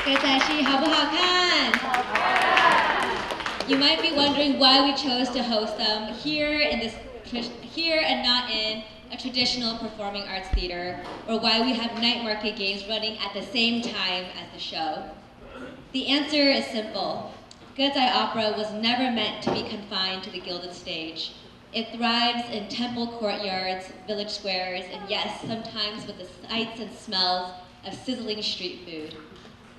歌仔戲好不好看？You might be wondering why we chose to host them here and not in a traditional performing arts theater, or why we have night market games running at the same time as the show. The answer is simple. 歌仔 opera was never meant to be confined to the gilded stage. It thrives in temple courtyards, village squares, and yes, sometimes with the sights and smells of sizzling street food.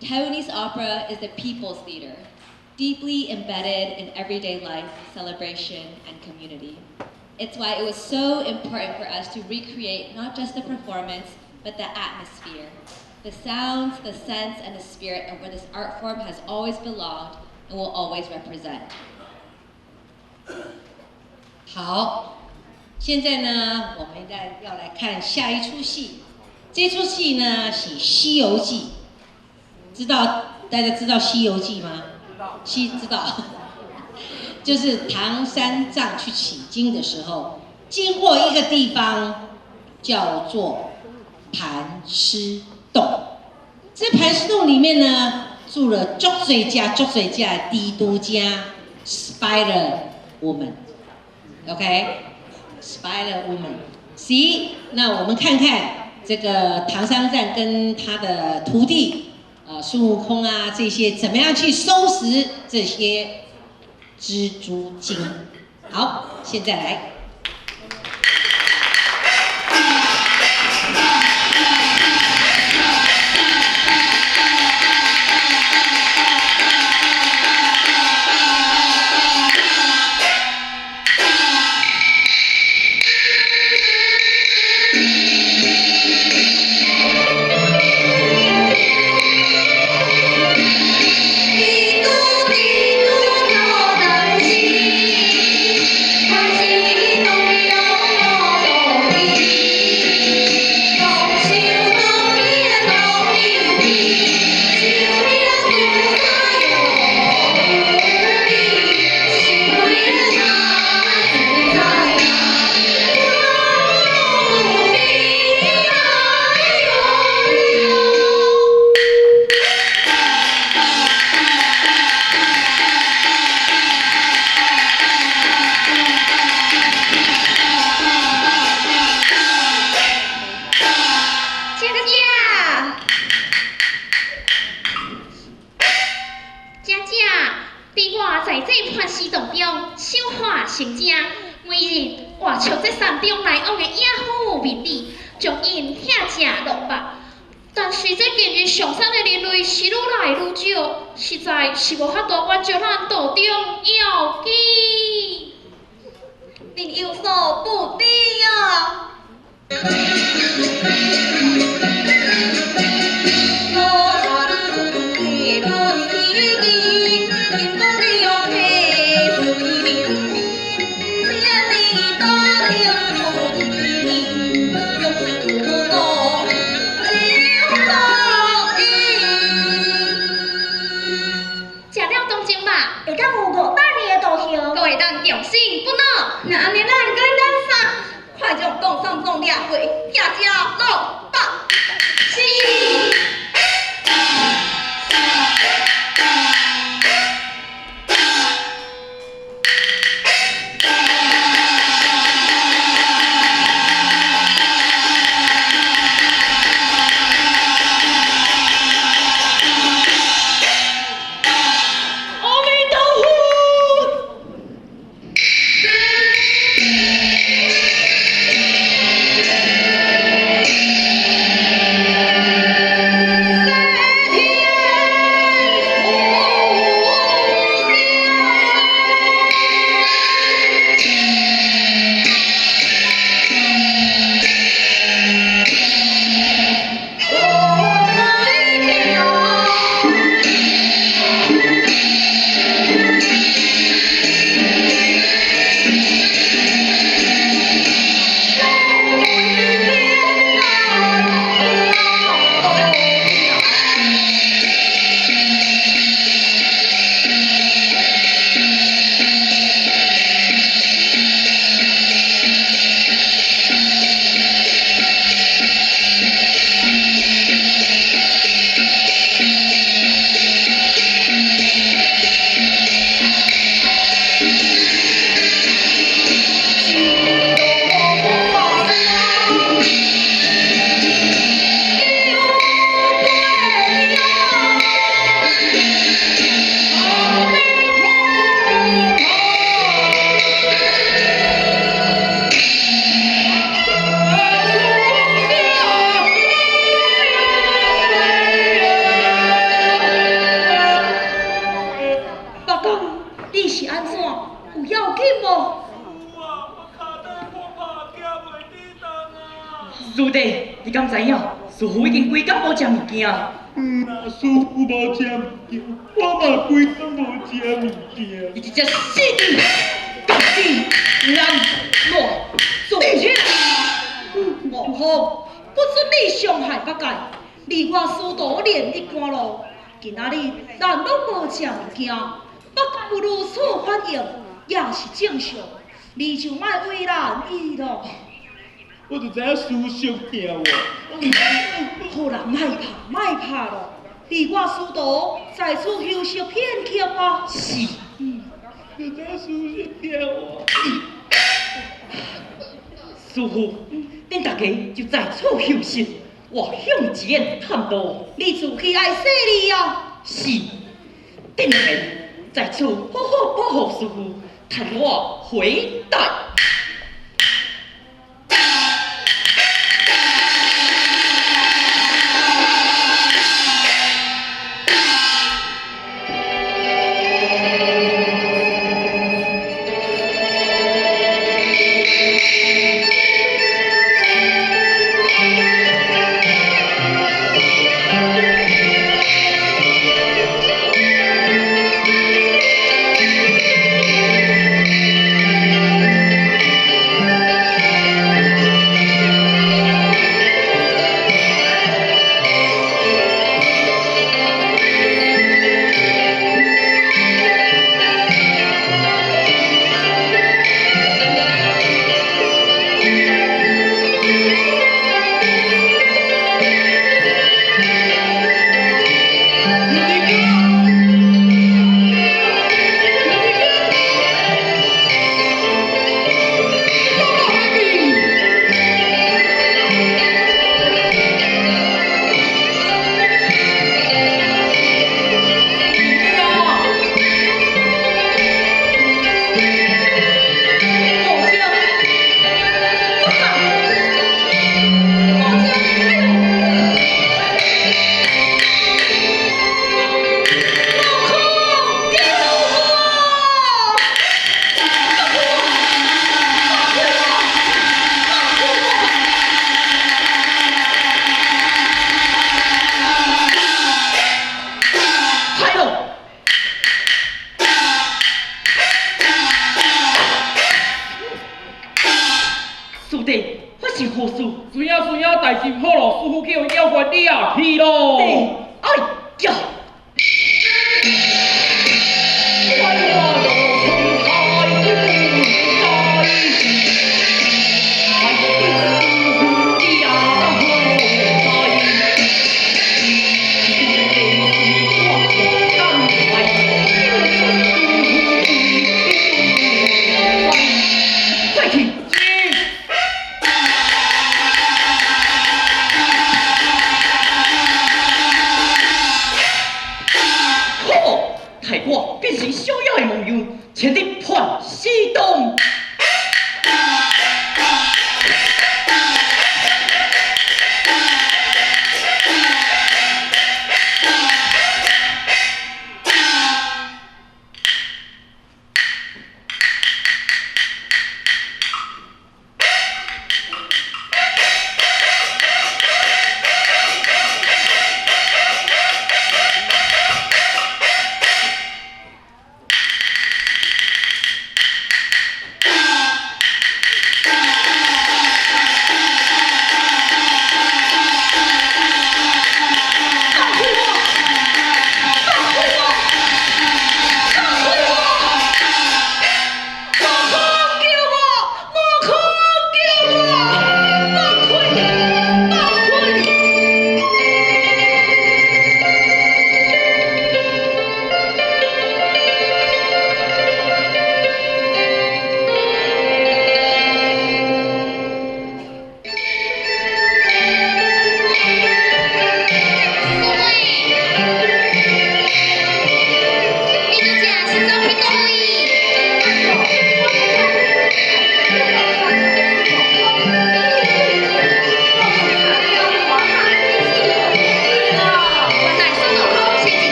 Taiwanese opera is the people's theater, deeply embedded in everyday life, celebration, and community. It's why it was so important for us to recreate not just the performance, but the atmosphere, the sounds, the sense, and the spirit of where this art form has always belonged and will always represent. 好，現在呢，我們再要來看下一出戲。這出戲呢是《西遊記》，知道大家知道《西遊記》嗎？西知道，就是唐三藏去取經的時候，經過一個地方叫做盤絲洞。這盤絲洞裡面呢，住了足濟隻、足濟隻蜘蛛精（Spider Woman）。OK，Spider Woman。行，那我們看看這個唐三藏跟他的徒弟啊，孫悟空啊，這些怎麼樣去收拾這些蜘蛛精？好，現在來。快將唐三藏掠回，掠食落腹。是。師弟，你敢知影？師父已經規工無食物件。嗯啊，師父無食物件，我嘛規工無食物件。你這隻死豬，到底難我做啥？悟空，不准你傷害八戒，你我師徒連日趕路，今仔日咱攏無食物件，八戒有如此反應也是正常，你就莫為難伊囉。我就知影師叔疼我。好啦，莫拍，莫拍囉，你我師徒在此休息片刻吧。是。就知影師叔疼我。師父，恁大家就在此休息，我向前探路。你自去愛細膩啊。是。恁兩个在此好好保護師父，趁我回來。師弟，發生何事？是啊是啊，代誌毋好囉，師父叫妖怪掠去囉。哎呀！快去！可惡！害我變成小妖的模樣，前日盤絲洞。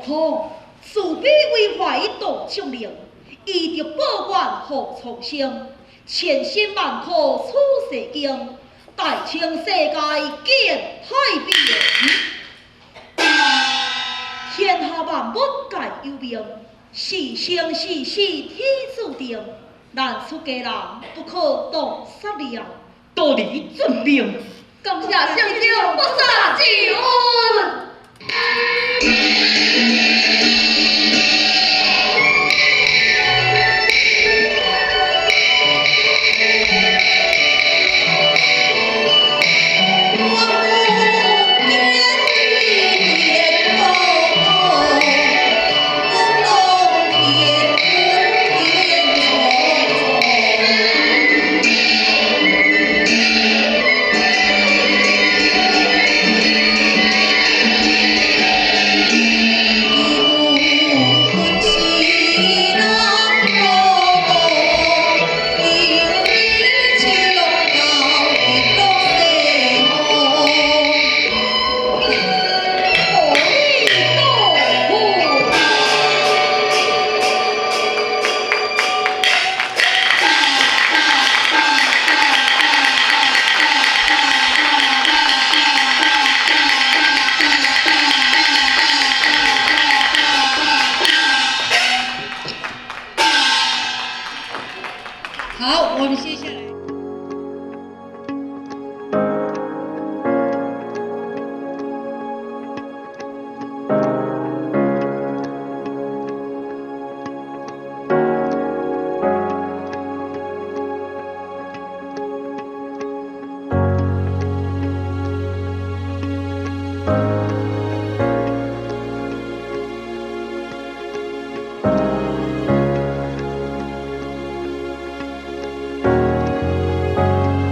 空慈悲为怀度众灵，以德报怨护苍生，千辛万苦出世间，大千世界见太平。天下万物皆有命，是生是死天注定。咱出家人不可动杀念。徒儿遵命。感谢圣上不杀之恩。好，我們接下來。